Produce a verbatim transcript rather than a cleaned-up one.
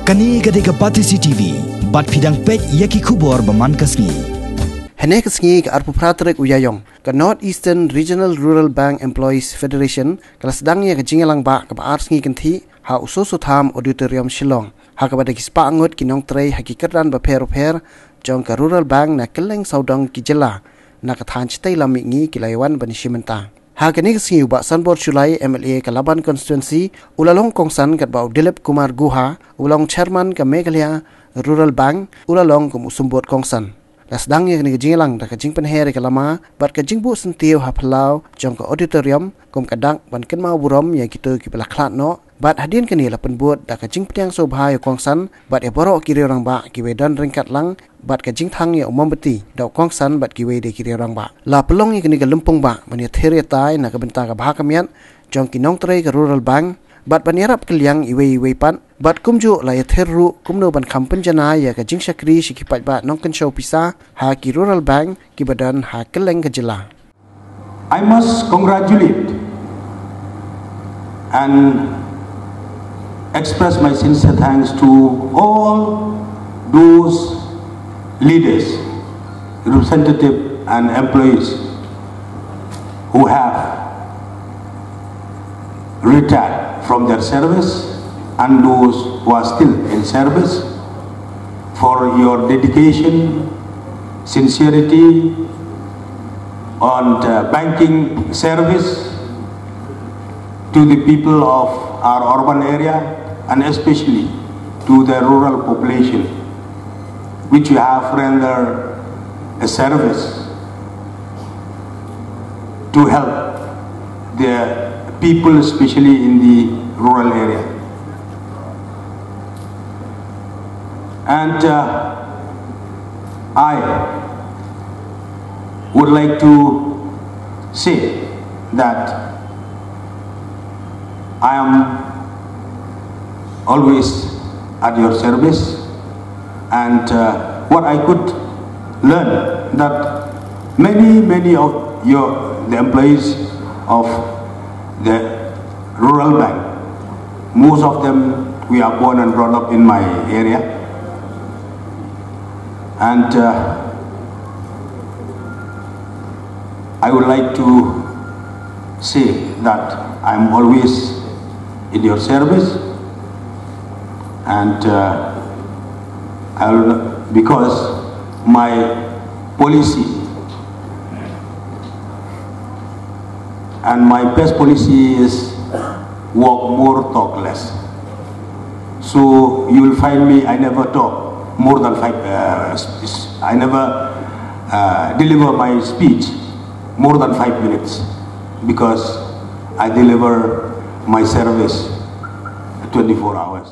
Kane ka dei ka Batesi T V, bad phi dang peit ïa ki khubor ba man ka sngi. Hynne ka sngi ka arphew phra tarik u Ïaïong, ka North Eastern Regional Rural Bank Employees Federation ka la sdang ïa ka jingïalang bah kaba ar sngi kynthih ha u Soso Tham Auditorium Shillong, ha kaba da ki spah ngut ki nongtrei ha ki kyrdan bapher bapher jong ka Rural Bank na kylleng sawdong ki jylla na ka thaiñ shatei lam mihngi ki la ïawan ban ïashim bynta. Ha kane ka sngi u Bah Sanbor Shullai, M L A ka Laban Constituency, u la long kongsan katba u Dilip Kumar Guha, u long chairman ka Meghalaya Rural Bank, u la long kum u symbud kongsan. La sdang ïa kane ka jingïalang da ka jingpynher ïa ka lama bad ka jingbuh syntiew ha phyllaw jong ka auditorium kum ka dak ban kynmaw burom ïa kito kiba la khlad noh. Bad hadien kane la pynbud da ka jingpdiang sngewbha ïa u kongsan bad ïa baroh ki riew rangbah kiwei don ryngkat lang, bad ka jingthang ïa u mombati da u kongsan bad kiwei de ki riew rangbah. La pynlong ïa kane ka lympung bah ban ïathir ïatai na ka bynta ka bha ka miat jong ki nongtrei ka Rural Bank, bad ban ïarap kylliang iwei iwei pat, bad kumjuh la ïathir ruh kumno ban kham pynjanai ïa ka jingshakri sha ki paidbah nongkynshew pisa ha ki Rural Bank kiba don ha kylleng ka jylla. I must congratulate and express my sincere thanks to all those leaders, representative and employees who have retired from their service and those who are still in service for your dedication, sincerity, and uh, banking service to the people of our urban area and especially to the rural population, which you have rendered a service to help the people, especially in the rural area. And uh, I would like to say that I am always at your service, and uh, what I could learn that many, many of your the employees of the rural bank, most of them we are born and brought up in my area, and uh, I would like to say that I am always in your service, and uh, I will, because my policy and my best policy is walk more, talk less. So you will find me, I never talk more than five, uh, s- s- I never uh, deliver my speech more than five minutes because I deliver my service twenty-four hours.